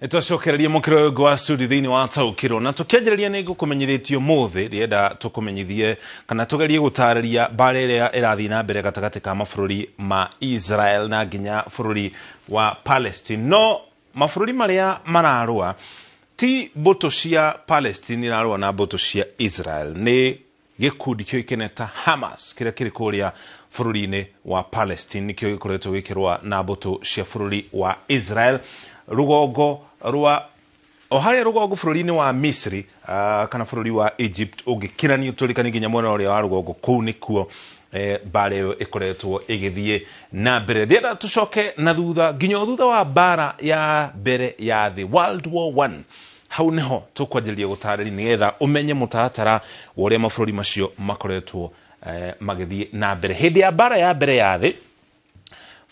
Nĩtwacokereria mũkĩra ũyũ ũngĩ wa studio thĩinĩ wa Taũkĩrwo, na tũkĩanjĩrĩria nĩ ngũkũmenyithĩtie ũmũthĩ ndĩrenda tũkũmenyithie kana tũgerie gũtarĩria mbara ĩrĩa ĩrathiĩ na mbere gatagatĩ ka mabũrũri ma Israel na nginya bũrũri wa Palestine. No mabũrũri marĩa mararũa ti mbũtũ cia Palestine irarũa na mbũtũ cia Israel, nĩ gĩkundi kĩoĩkaine ta Hamas kĩrĩa kĩrĩ kũrĩa bũrũri-inĩ wa Palestine nĩkĩo gĩkoretwo gĩkĩrũa na mbũtũ cia bũrũri wa Israel rũgongo rwa o harĩa rũgongo bũrũri-inĩ wa Misri, kana bũrũri wa Egypt ũngĩkĩrania ũtũrĩkani nginya mwena ũrĩa wa rũgongo, kũu nĩkuo mbara ĩyo ĩkoretwo ĩgĩthiĩ na mbere. Ndĩrenda tũcoke na thutha nginya o thutha wa mbara ya mbere ya thĩ, World War One. Hau nĩho tũkwanjĩrĩria gũtarĩria nĩgetha ũmenye mũtaratara wa ũrĩa mabũrũri macio makoretwo magĩthiĩ na mbere. Hĩndĩ ya mbara ya mbere ya thĩ,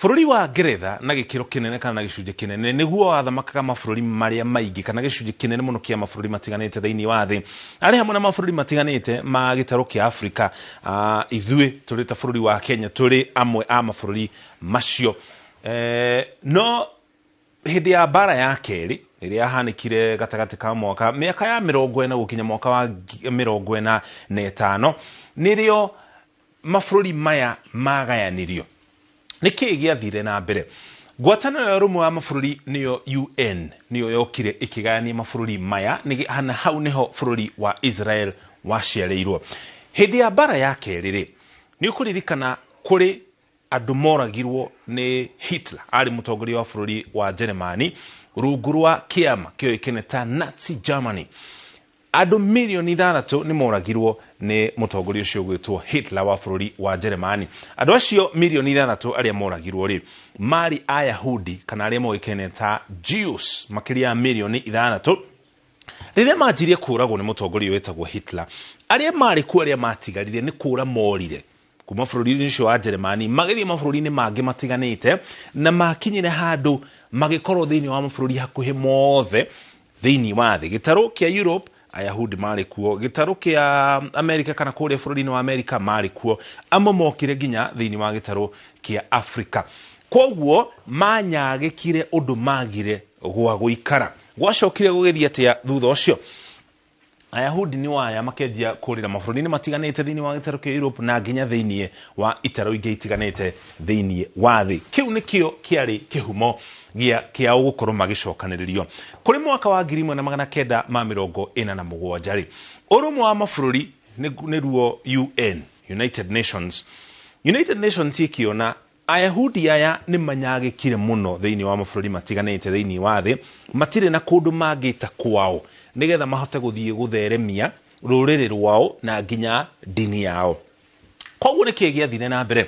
bũrũri wa Ngeretha na gĩkĩro kĩnene kana na gĩcunjĩ kĩnene nĩguo wathamakaga mabũrũri marĩa maingĩ kana gĩcunjĩ kĩnene mũno kĩa mabũrũri matiganĩte thĩinĩ wa thĩ, arĩ hamwe na mabũrũri matiganĩte ma gĩtarũ kĩa Afrika. Ithuĩ tũrĩ ta bũrũri wa Kenya tũrĩ amwe a mabũrũri macio. No hĩndĩ ya mbara ya kerĩ ĩrĩa yahanĩkire gatagatĩ ka mwaka mĩaka ya 40 gũkinya mwaka wa 45, nĩrĩo mabũrũri maya magayanirio. Nĩkĩĩ gĩathire na mbere? Ngwatanĩro ya ũrũmwe wa mabũrũri nĩyo UN nĩyo yokire ĩkĩgayania mabũrũri maya, na hau nĩho bũrũri wa Israel waciarĩirwo. Hĩndĩ ya mbara ya kerĩ rĩ, nĩ ũkũririkana kũrĩ andũ moragirwo nĩ Hitler, arĩ mũtongoria wa bũrũri wa Jeremani rungu rwa kĩama kĩoĩkaine ta Nazi Germany. Andũ mirioni 6 nĩ moragirwo nĩ mũtongoria ũcio ũgwĩtwo Hitler wa bũrũri wa Jeremani. Andũ acio mirioni 6 arĩa moragirwo rĩ, marĩ Ayahudi kana arĩa moĩkaine ta Jews makĩria ya mirioni 6. Rĩrĩa manjirie kũragwo nĩ mũtongoria wĩtagwo Hitler, arĩa marĩ kuo arĩa matigarire nĩ kũra morire kuma bũrũri-inĩ ũcio wa Jeremani magĩthiĩ mabũrũri-inĩ mangĩ matiganĩte, na makinyire handũ magĩkorwo thĩinĩ wa mabũrũri hakuhĩ mothe thĩinĩ wa thĩ. Gĩtarũ kĩa Europe Ayahudi marĩ kuo, gĩtarũ kĩa Amerika kana kũrĩa bũrũri-inĩ wa Amerika marĩ kuo, amwe mokire nginya thĩinĩ wa gĩtarũ kĩa Afrika. Koguo manyagĩkire ũndũ magire gwa gũikara. Gwacokire gũgĩthiĩ atĩa thutha ũcio? Ayahudi nĩ waya makenjia kũrĩra mabũrũri-inĩ matiganĩte thĩinĩ wa gĩtarũ kĩa Europe na nginya thĩinĩ wa itarũ ingĩ itiganĩte thĩinĩ wa thĩ. Kĩu nĩkĩo kĩarĩ kĩhumo kĩao gũkorwo magĩcokanĩrĩrio. Kũrĩ mwaka wa 1947 rĩ, ũrũmwe wa mabũrũri nĩruo UN, United Nations. United Nations ĩkĩona Ayahudi aya nĩ manyagĩkire mũno thĩinĩ wa mabũrũri matiganĩte thĩinĩ wa thĩ, matirĩ na kũndũ mangĩta kwao nĩgetha mahote gũthiĩ gũtheremia rũrĩrĩ rwao na nginya ndini yao. Koguo nĩkĩĩ gĩathire na mbere?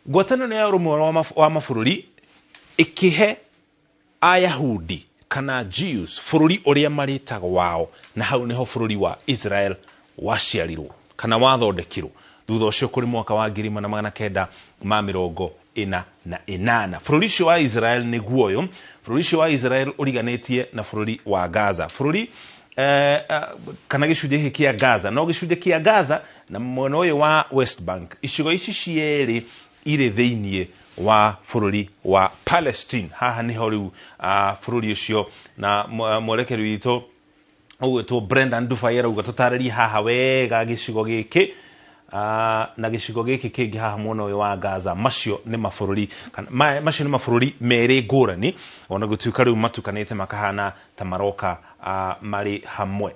Ngwatanĩro ya ũrũmwe wa mabũrũri ĩkĩhe Ayahudi kana Jews bũrũri ũrĩa marĩtaga wao, na hau nĩho bũrũri wa Israel waciarirwo kana wathondekirwo thutha ũcio kũrĩ mwaka wa 1948. Bũrũri ũcio wa Israel nĩguo ũyũ. Bũrũri ũcio wa Israel ũriganĩtie na bũrũri wa Gaza, bũrũri kana gĩcunjĩ gĩkĩ kĩa Gaza, no gĩcunjĩ kĩa Gaza na mwena ũyũ wa West Bank, icigo ici cierĩ irĩ thĩinĩ wa bũrũri wa Palestine. Haha nĩho rĩu bũrũri ũcio na mwerekeri witũ ũgwĩtwo Brendan Dufai arauga tũtarĩrie haha wega gĩcigo gĩkĩ na gĩcigo gĩkĩ kĩngĩ haha mwena ũyũ wa Gaza. Macio nĩ mabũrũri kana, macio nĩ mabũrũri merĩ ngũrani, ona gũtuĩka rĩu matukanĩte makahana ta maroka marĩ hamwe.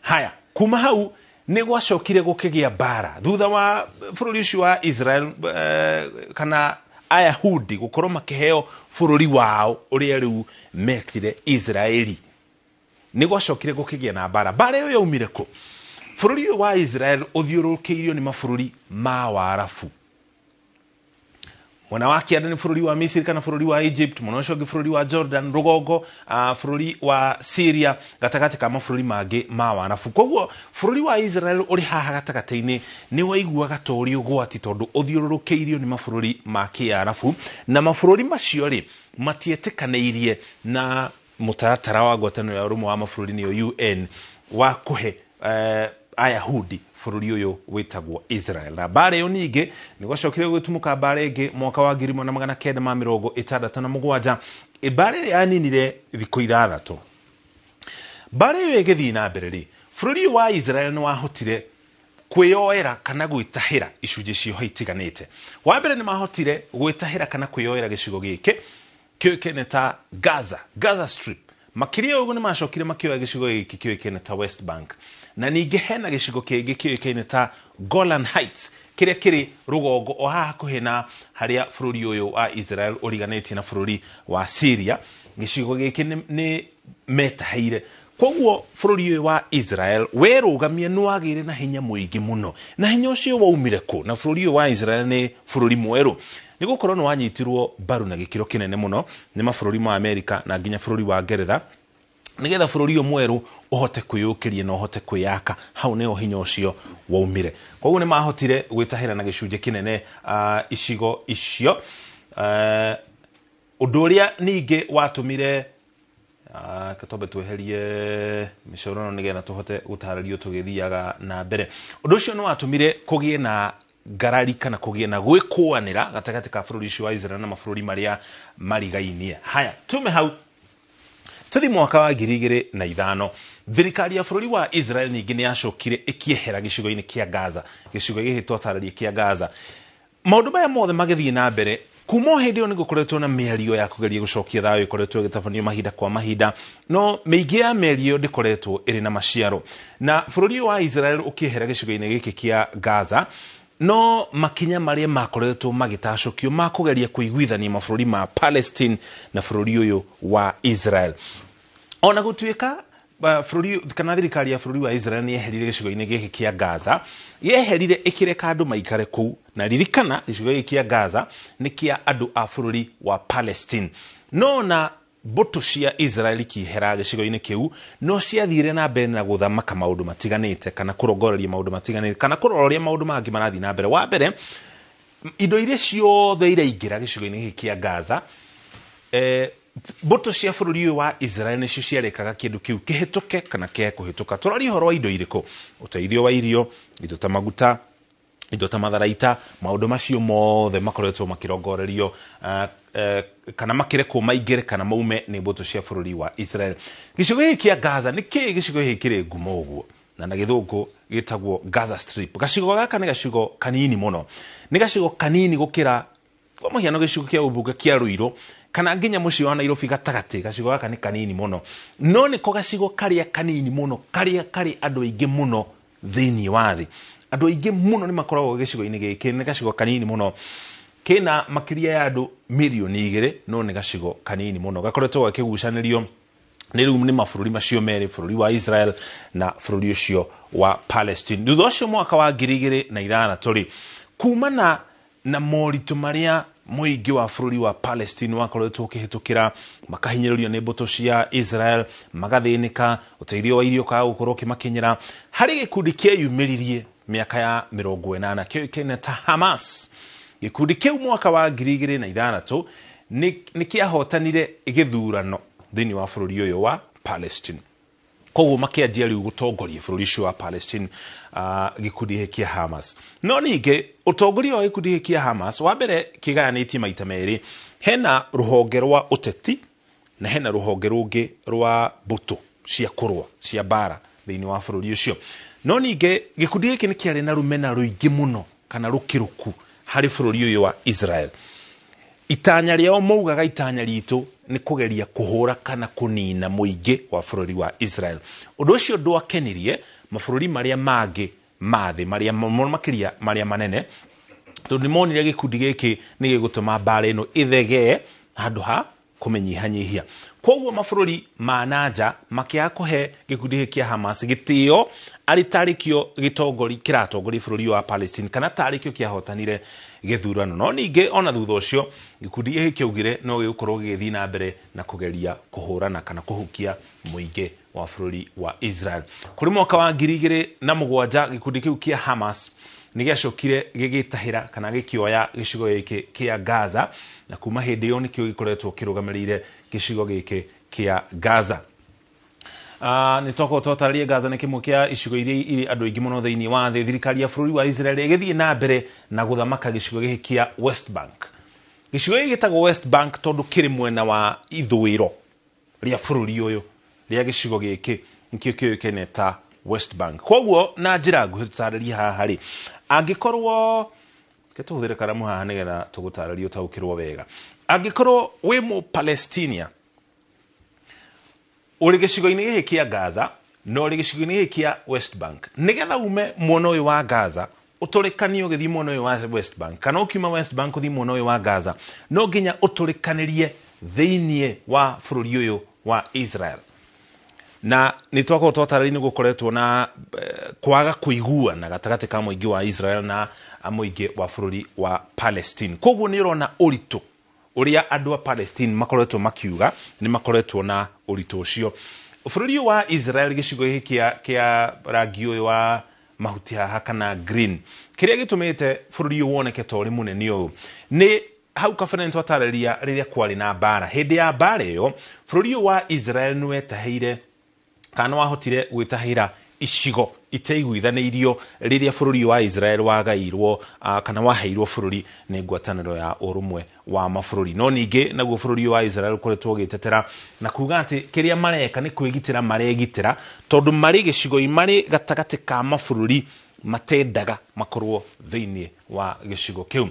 Haya, kuma hau nĩ gwacokire gũkĩgĩa mbara thutha wa bũrũri ũcio wa Israel kana Ayahudi gũkorwo makĩheo bũrũri wao ũrĩa rĩu metire Israeli. Nĩ gwacokire gũkĩgĩa na mbara. Mbara ĩyo yaumire kũ? Bũrũri ũyũ wa Israel ũthiũrũrũkĩirio nĩ mabũrũri ma Waarabu. Mwena wa kĩanda nĩ bũrũri wa Misiri kana bũrũri wa Egypt, mwena ũcio ũngĩ bũrũri wa Jordan, rũgongo bũrũri wa Syria, gatagatĩ ka mabũrũri mangĩ ma Waarabu. Koguo bũrũri wa Israel ũrĩ haha gatagatĩ-inĩ nĩ waiguaga ta ũrĩ ũgwati tondũ ũthiũrũrũkĩirio nĩ mabũrũri ma Kĩarabu, na mabũrũri macio rĩ matietĩkanĩirie na mũtaratara wa ngwatanĩro ya ũrũmwe wa mabũrũri nĩyo UN wa kũhe Ayahudi bũrũri ũyũ wĩtagwo Israel. Na mbara ĩyo ningĩ nĩ gwacokire gũgĩtumũka mbara ĩngĩ mwaka wa 1967 Mbara ĩrĩa yaninire thikũ 6. Mbara ĩyo ĩgĩthiĩ na mbere rĩ, bũrũri wa Israel nĩ wahotire kwĩyoera kana gwĩtahĩra icunjĩ cioho itiganĩte. Wa mbere nĩ mahotire gwĩtahĩra kana kwĩyoera gĩcigo gĩkĩ kĩũĩkaine ta Gaza, Gaza Strip. Makĩria ũguo nĩ macokire makĩoya gĩcigo gĩkĩ kĩũĩkaine ta West Bank, na ningĩ hena gĩcigo kĩngĩ kĩũĩkaine ta Golan Heights kĩrĩa kĩrĩ rũgongo o haha hakuhĩ na harĩa bũrũri ũyũ wa Israel ũriganĩtie na bũrũri wa Syria. Gĩcigo gĩkĩ nĩ metahĩire. Koguo bũrũri ũyũ wa Israel werũgamia nĩ wagĩire na hinya mũingĩ mũno, na hinya ũcio waumire kũ? Na bũrũri ũyũ wa Israel nĩ bũrũri mwerũ, nĩ gũkorwo nĩ wanyitirwo mbaru na gĩkĩro kĩnene mũno nĩ mabũrũri ma Amerika na nginya bũrũri wa Ngeretha, nĩgetha bũrũri ũyũ mwerũ ũhote kwĩyũkĩria na ũhote kwĩyaka. Hau nĩho hinya ũcio waumire. Koguo nĩ mahotire gwĩtahĩra na gĩcunjĩ kĩnene icigo icio. Ũndũ ũrĩa ningĩ watũmire twambe tweherie mĩcoro ĩno nĩgetha tũhote gũtarĩrio tũgĩthiaga na mbere. Ũndũ ũcio nĩ watũmire kũgĩe na ngarari kana kũgĩe na gwĩkũanĩra gatagatĩ ka bũrũri ũcio wa Israel na mabũrũri marĩa marigainie. Haya, tume hau tũthiĩ mwaka wa 2005. Thirikari ya bũrũri wa Israel ningĩ nĩ yacokire ĩkĩehera gĩcigo-inĩ kĩa Gaza, gĩcigo gĩkĩ twatarĩria kĩa Gaza. Maũndũ maya mothe magĩthiĩ na mbere kuma o hĩndĩ ĩyo nĩ gũkoretwo na mĩario ya kũgeria gũcokia thayũ ĩkoretwo ĩgĩtabanio mahinda kwa mahinda, no mĩingĩ ya mĩario ndĩkoretwo ĩrĩ na maciaro. Na bũrũri wa Israel ũkĩehera gĩcigo-inĩ gĩkĩ kĩa Gaza, no makinya marĩa makoretwo magĩtacũkio ma kũgeria kũiguithania mabũrũri ma Palestine na bũrũri ũyũ wa Israel. Ona gũtuĩka bũrũri kana thirikari ya bũrũri wa Israel nĩ yeherire gĩcigo-inĩ gĩkĩ kĩa Gaza, yeherire ĩkĩreka andũ maikare kũu. Na ririkana gĩcigo gĩkĩ kĩa Gaza nĩ kĩa andũ a bũrũri wa Palestine. No na mbũtũ cia Israel ikĩehera gĩcigo-inĩ kĩu, no ciathire na mbere na gũthamaka maũndũ matiganĩte kana kũrongoreria maũndũ matiganĩte kana kũrora ũrĩa maũndũ mangĩ marathiĩ na mbere. Wa mbere, indo iria ciothe iraingĩra gĩcigo-inĩ gĩkĩ kĩa Gaza, mbũtũ cia bũrũri ũyũ wa Israel nĩcio ciarekaga kĩndũ kĩu kĩhĩtũke kana kĩage kũhĩtũka. Tũraria ũhoro wa indo irĩkũ? Ũteithio wa irio, indo ta maguta, indo ta matharaita, maũndũ macio mothe makoretwo makĩrongorerio kana makĩrekwo maingĩre kana maume nĩ mbũtũ cia bũrũri wa Israel. Gĩcigo gĩkĩ kĩa Gaza nĩ kĩĩ gĩcigo gĩkĩ kĩrĩ ngumo ũguo? Na gĩthũngũ gĩtagwo Gaza Strip. Gacigo gaka nĩ gacigo kanini mũno, nĩ gacigo kanini gũkĩra kwa mũhiano gĩcigo kĩa ũmbunge kĩa Ruiru kana nginya mũciĩ wa Nairobi gatagatĩ. Gacigo gaka nĩ kanini mũno, no nĩko gacigo karĩa kanini mũno karĩa karĩ andũ aingĩ mũno thĩinĩ wa thĩ. Andũ aingĩ mũno nĩ makoragwo gĩcigo-inĩ gĩkĩ, nĩ gacigo kanini mũno kĩna makĩria ya andũ 2 milioni, no nĩ gacigo kanini mũno gakoretwo gakĩgucanĩrio nĩ rĩu nĩ mabũrũri macio merĩ, bũrũri wa Israel na bũrũri ũcio wa Palestine. Thutha ũcio mwaka wa 2006 rĩ, kumana na moritũ marĩa mũingĩ wa bũrũri wa Palestine wakoretwo ũkĩhĩtũkĩra, makahinyĩrĩrio nĩ mbũtũ cia Israel, magathĩnĩka, ũteithio wa irio ũkaga gũkorwo ũkĩmakinyĩra, harĩ gĩkundi kĩeyumĩririe mĩaka ya 80 kĩoĩkaine ta Hamas. Gĩkundi kĩu mwaka wa 2006 nĩ kĩahotanire gĩthurano thĩinĩ wa bũrũri ũyũ wa Palestine. Koguo makĩanjia rĩu gũtongoria bũrũri ũcio wa Palestine, gĩkundi gĩkĩ kĩa Hamas. No ningĩ ũtongoria wa gĩkundi gĩkĩ kĩa Hamas, wa mbere kĩgayanĩtie maita merĩ, hena rũhonge rwa ũteti na hena rũhonge rũngĩ rwa mbũtũ cia kũrũa cia mbara thĩinĩ wa bũrũri ũcio. No ningĩ gĩkundi gĩkĩ nĩ kĩarĩ na rũmena rũingĩ mũno kana rũkĩrũku harĩ bũrũri ũyũ wa Israel. Itanya rĩao maugaga itanya ritũ nĩ kũgeria kũhũra kana kũnina mũingĩ wa bũrũri wa Israel. Ũndũ ũcio ndwakenirie mabũrũri marĩa mangĩ ma thĩ, marĩa mũno makĩria marĩa manene, tondũ nĩ monire gĩkundi gĩkĩ nĩ gĩgũtũma mbara ĩno ĩthegee handũ ha kũmĩnyihanyihia. Koguo mabũrũri ma nanja makĩaga kũhe gĩkundi gĩkĩ kĩa Hamas gĩtĩo arĩ tarĩkĩo gĩtongori kĩratongoria bũrũri wa Palestine kana tarĩkĩo kĩahotanire gĩthurano. No ningĩ ona thutha ũcio gĩkundi gĩkĩ kĩaugire no gĩgũkorwo gĩgĩthiĩ na mbere na kũgeria kũhũrana kana kũhukia mũingĩ wa bũrũri wa Israel. Kũrĩ mwaka wa 2007 gĩkundi kĩu kĩa Hamas nĩ gĩacokire gĩgĩtahĩra kana gĩkĩoya gĩcigo gĩkĩ kĩa Gaza, na kuma hĩndĩ ĩyo nĩkĩo gĩkoretwo kĩrũgamĩrĩire gĩcigo gĩkĩ kĩa Gaza. Nĩ twakorwo twatarĩria Gaza nĩ kĩmwe kĩa icigo iria irĩ andũ aingĩ mũno thĩinĩ wa thĩ. Thirikari ya bũrũri wa Israel ĩgĩthiĩ na mbere na gũthamaka gĩcigo gĩkĩ kĩa West Bank. Gĩcigo gĩkĩ gĩtagwo West Bank tondũ kĩrĩ mwena wa ithũĩro rĩa bũrũri ũyũ, rĩa gĩcigo gĩkĩ nĩkĩo kĩũĩkaine ta West Bank. Koguo na njĩra nguhĩ tũtarĩrie haha rĩ, angĩkorwo reke tũhũthĩre karamu haha nĩgetha tũgũtarĩrie ũtaũkĩrwo wega. Angĩkorwo wĩ Mũpalestinia ũrĩ gĩcigo-inĩ gĩkĩ kĩa Gaza na ũrĩ gĩcigo-inĩ gĩkĩ kĩa West Bank, nĩgetha ume mwena ũyũ wa Gaza ũtũrĩkanie ũgĩthiĩ mwena ũyũ wa West Bank, kana ũkiuma West Bank ũthiĩ mwena ũyũ wa Gaza, no nginya ũtũrĩkanĩrie thĩiniĩ wa bũrũri ũyũ wa Israel. Na nĩ twakorwo twatarĩria nĩ gũkoretwo na kwaga kũiguana gatagatĩ ka mũingĩ wa Israel na mũingĩ wa bũrũri wa Palestine. Koguo nĩ ũrona ũritũ ũrĩa andũ a Palestine makoretwo makiuga, nĩ makoretwo na ũritũ ũcio. Bũrũri ũyũ wa Israel gĩcigo gĩkĩ kĩa rangi ũyũ wa mahuti haha kana green, kĩrĩa gĩtũmĩte bũrũri ũyũ woneke ta ũrĩ mũnene ũyũ nĩ hau kabere nĩ twatarĩria rĩrĩa kwarĩ na mbara. Hĩndĩ ya mbara ĩyo bũrũri ũyũ wa Israel nĩ wetahĩire kana wahotire gwĩtahĩra icigo iteiguithanĩirio rĩrĩa bũrũri wa Israel wagairwo kana waheirwo bũrũri nĩ ngwatanĩro ya ũrũmwe wa mabũrũri. No ningĩ naguo bũrũri wa Israel ũkoretwo ũgĩtetera na kuga atĩ kĩrĩa mareka nĩ kwĩgitĩra maregitĩra, tondũ marĩ gĩcigo marĩ gatagatĩ ka mabũrũri matendaga makorwo thĩinĩ wa gĩcigo kĩu.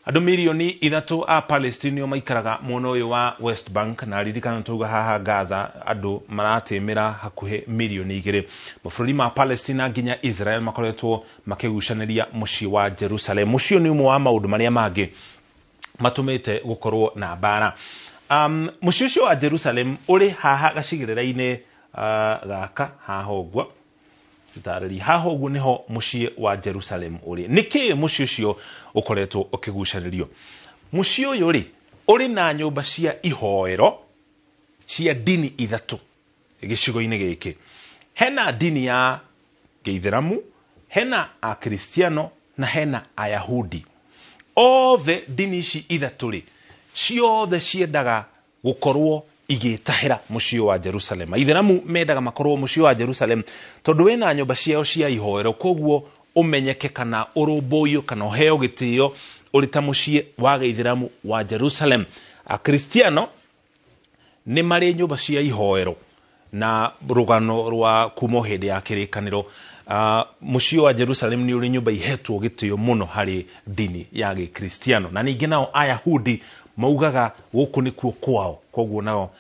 Andũ mirioni 3 a Palestine nĩo maikaraga mwena ũyũ wa West Bank, na ririkana tauga haha Gaza andũ maratĩmĩra hakuhĩ mirioni 2. Mabũrũri ma Palestine nginya Israel makoretwo makĩgucanĩria mũciĩ wa Jerusalem. Mũciĩ nĩ ũmwe wa maũndũ marĩa mangĩ matũmĩte gũkorwo na mbara. Mũciĩ ũcio wa Jerusalem ũrĩ haha gacigĩrĩra-inĩ gaka haha ũguo. Tarĩri haha ũguo nĩho mũciĩ wa Jerusalem ũrĩ. Nĩkĩ mũciĩ ũcio ũkoretwo ũkĩgucanĩrio? Mũciĩ ũyũ rĩ, ũrĩ na nyũmba cia ihoero cia ndini 3 gĩcigo-inĩ gĩkĩ. Hena ndini ya Gĩithĩramu, hena Akristiano na hena Ayahudi. Othe ndini ici 3 rĩ, ciothe ciendaga gũkorwo igĩtahĩra mũciĩ wa Jerusalem. Aithĩramu mendaga makorwo mũciĩ wa Jerusalem tondũ wĩna nyũmba ciao cia ihoero, koguo ũmenyeke kana ũrũmbũiyo kana ũheo gĩtĩo ũrĩ ta mũciĩ wa Gĩithĩramu wa Jerusalem. Akristiano nĩ marĩ nyũmba cia ihoero na rũgano rwa kuma hĩndĩ ya kĩrĩkanĩro. Mũciĩ wa Jerusalem nĩ ũrĩ nyũmba ihetwo gĩtĩo mũno harĩ ndini ya Gĩkristiano. Na ningĩ nao Ayahudi maugaga gũkũ nĩkuo kwao, koguo nao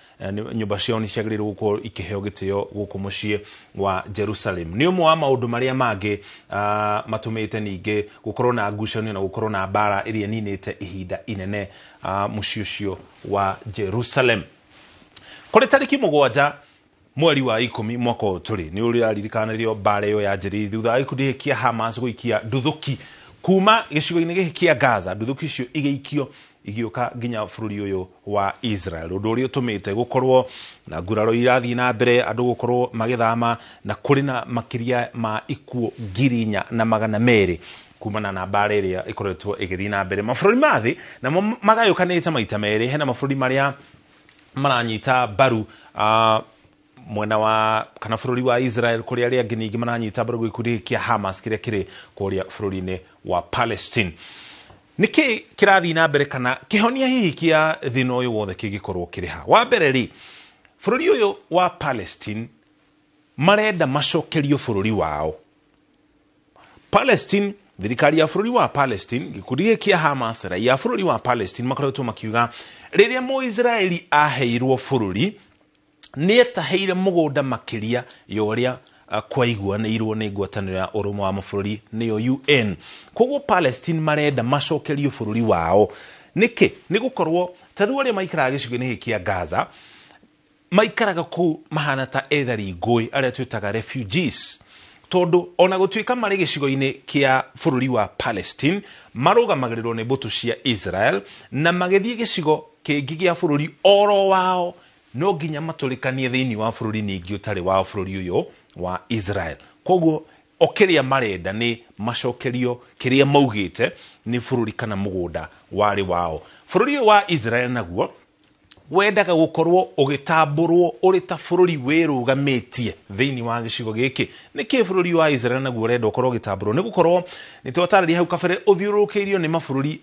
nyũmba ciao nĩ ciagĩrĩirwo gũkorwo ikĩheo gĩtĩo gũkũ mũciĩ wa Jerusalem. Nĩ ũmwe wa maũndũ marĩa mangĩ matũmĩte ningĩ gũkorwo na ngucanio na gũkorwo na mbara ĩrĩa ĩninĩte ihinda inene mũciĩ ũcio wa Jerusalem. Kũrĩ tarĩki 7 mweri wa 10 mwaka ũyũ tũrĩ, nĩ ũraririkanĩrio mbara ĩyo yanjĩrĩirie thutha wa gĩkundi gĩkĩ kĩa Hamas gũikia nduthũki kuma gĩcigo-inĩ gĩkĩ kĩa Gaza. Nduthũki icio igĩikio igĩũka nginya bũrũri ũyũ wa Israel, ũndũ ũrĩa ũtũmĩte gũkorwo na nguraro irathiĩ na mbere, andũ gũkorwo magĩthama, na kũrĩ na makĩria ma ikuũ ngiri inya na magana merĩ kumana na mbara ĩrĩa ĩkoretwo ĩgĩthiĩ na mbere. Mabũrũri ma thĩ namo magayũkanĩte maita merĩ. Hena mabũrũri marĩa maranyita mbaru mwena wa kana bũrũri wa Israel, kũrĩa arĩa angĩ ningĩ maranyita mbaru gĩkundi kĩa Hamas kĩrĩa kĩrĩ kũrĩa bũrũri-inĩ wa Palestine. Nĩkĩ kĩrathiĩ na mbere kana kĩhonia hihi kĩa thĩna ũyũ wothe kĩngĩkorwo kĩrĩ ha? Wa mbere rĩ, bũrũri ũyũ wa Palestine marenda macokerio bũrũri wao. Palestine, thirikari ya bũrũri wa Palestine, gĩkundi gĩkĩ kĩa Hamas, raia a bũrũri wa Palestine makoretwo makiuga rĩrĩa Mũisraeli aheirwo bũrũri nĩetaheire mũgũnda makĩria ya ũrĩa kwaiguanĩirwo nĩ ngwatanĩro ya ũrũmwe wa mabũrũri nĩyo UN. Koguo Palestine marenda macokerio bũrũri wao. Nĩkĩ? Nĩ gũkorwo ta rĩu arĩa maikaraga gĩcigo-inĩ gĩkĩ kĩa Gaza maikaraga kũu mahana ta ethari ngũĩ arĩa twĩtaga refugees, tondũ ona gũtuĩka marĩ gĩcigo-inĩ kĩa bũrũri wa Palestine marũgamagĩrĩrwo nĩ mbũtũ cia Israel, na magĩthiĩ gĩcigo kĩngĩ gĩa bũrũri oro wao no nginya matũrĩkanie thĩinĩ wa bũrũri ningĩ ũtarĩ wa bũrũri ũyũ wa Israel. Koguo o kĩrĩa marenda nĩ macokerio kĩrĩa maugĩte nĩ bũrũri kana mũgũnda warĩ wao. Bũrũri ũyũ wa Israel naguo Wendaga gũkorwo ũgĩtambũrwo ũrĩ ta bũrũri wĩrũgamĩtie thĩinĩ wa gĩcigo gĩkĩ. Nĩkĩ bũrũri wa Israel naguo ũrenda ũkorwo ũgĩtambũrwo? Nĩ gũkorwo nĩ twatarĩria hau kabere ũthiũrũrũkĩirio nĩ mabũrũri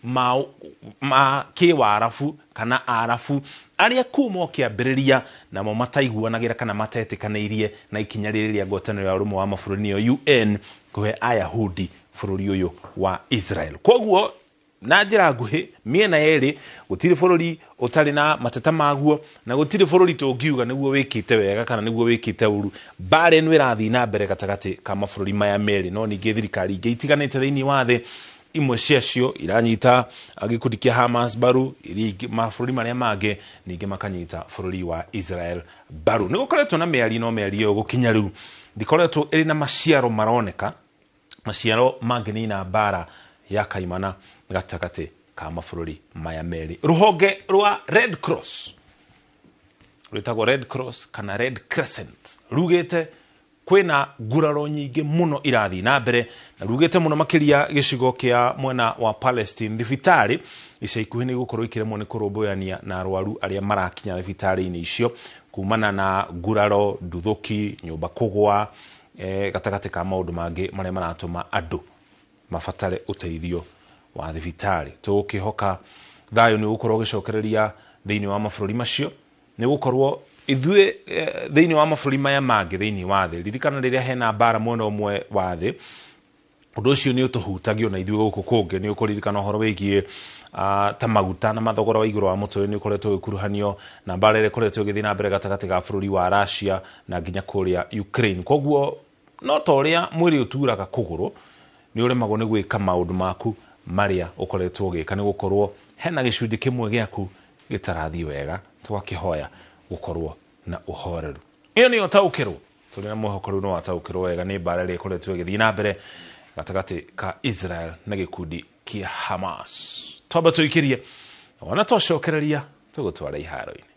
ma kĩwarabu kana arabu arĩa kuma o kĩambĩrĩria namo mataiguanagĩra kana matetĩkanĩirie na ikinya rĩrĩ rĩa ngwatanĩro ya ũrũmwe wa mabũrũri nĩyo UN kũhe Ayahudi bũrũri ũyũ wa Israel. Koguo na njĩra nguhĩ mĩena yerĩ gũtirĩ bũrũri ũtarĩ na mateta maguo na gũtirĩ bũrũri tũngiuga nĩguo wĩkĩte wega kana nĩguo wĩkĩte ũru. Mbara ĩno ĩrathiĩ na mbere gatagatĩ ka mabũrũri maya merĩ, no ningĩ thirikari ingĩ itiganĩte thĩinĩ wa thĩ imwe ciacio iranyita gĩkundi kĩa Hamas mbaru, iria ingĩ mabũrũri marĩa mangĩ ningĩ makanyita bũrũri wa Israel mbaru. Nĩ gũkoretwo na mĩario, no mĩario ĩyo gũkinya rĩu ndĩkoretwo ĩrĩ na maciaro maroneka, maciaro mangĩnina mbara ya kaimana gatagatĩ ka mabũrũri maya merĩ. Rũhonge rwa Red Cross rwĩtagwo Red Cross kana Red Crescent rugĩte kwĩna nguraro nyingĩ mũno irathiĩ na mbere, na rugĩte mũno makĩria gĩcigo kĩa mwena wa Palestine. Thibitarĩ ica ikuhĩ nĩ gũkorwo ikĩremwo nĩ kũrũmbũyania na arwaru arĩa marakinya thibitarĩ-inĩ icio kumana na nguraro, nduthũki, nyũmba kũgwa, gatagatĩ ka maũndũ mangĩ marĩa maratũma andũ mabatare ũteithio wa thibitarĩ. Tũgũkĩhoka thayũ nĩ ũgũkorwo ũgĩcokereria thĩinĩ wa mabũrũri macio, nĩ gũkorwo ithuĩ thĩinĩ wa mabũrũri maya mangĩ thĩinĩ wa thĩ, ririkana rĩrĩa hena mbara mwena ũmwe wa thĩ, ũndũ ũcio nĩ ũtũhutagia na ithuĩ gũkũ kũngĩ. Nĩ ũkũririkana ũhoro wĩgiĩ ta maguta na mathogora wa igũrũ wa mũtũrĩre nĩ ũkoretwo ũgĩkuruhanio na mbara ĩrĩa ĩkoretwo ĩgĩthiĩ na mbere gatagatĩ ga bũrũri wa Russia na nginya kũrĩa Ukraine. Koguo no ta ũrĩa mwĩrĩ ũturaga kũgũrũ, nĩ ũremagwo nĩ gwĩka maũndũ maku marĩa ũkoretwo ũgĩka, nĩ gũkorwo hena gĩcunjĩ kĩmwe gĩaku gĩtarathiĩ wega. Tũgakĩhoya gũkorwo na ũhoreru. Ĩyo nĩyo taũkĩrwo tũrĩ na mwĩhoko rĩu no wataũkĩrwo wega nĩ mbara ĩrĩa ĩkoretwo ĩgĩthiĩ na mbere gatagatĩ ka Israel na gĩkundi kĩa Hamas. Twamba tũikĩrie, ona twacokereria tũgũtwara iharo-inĩ.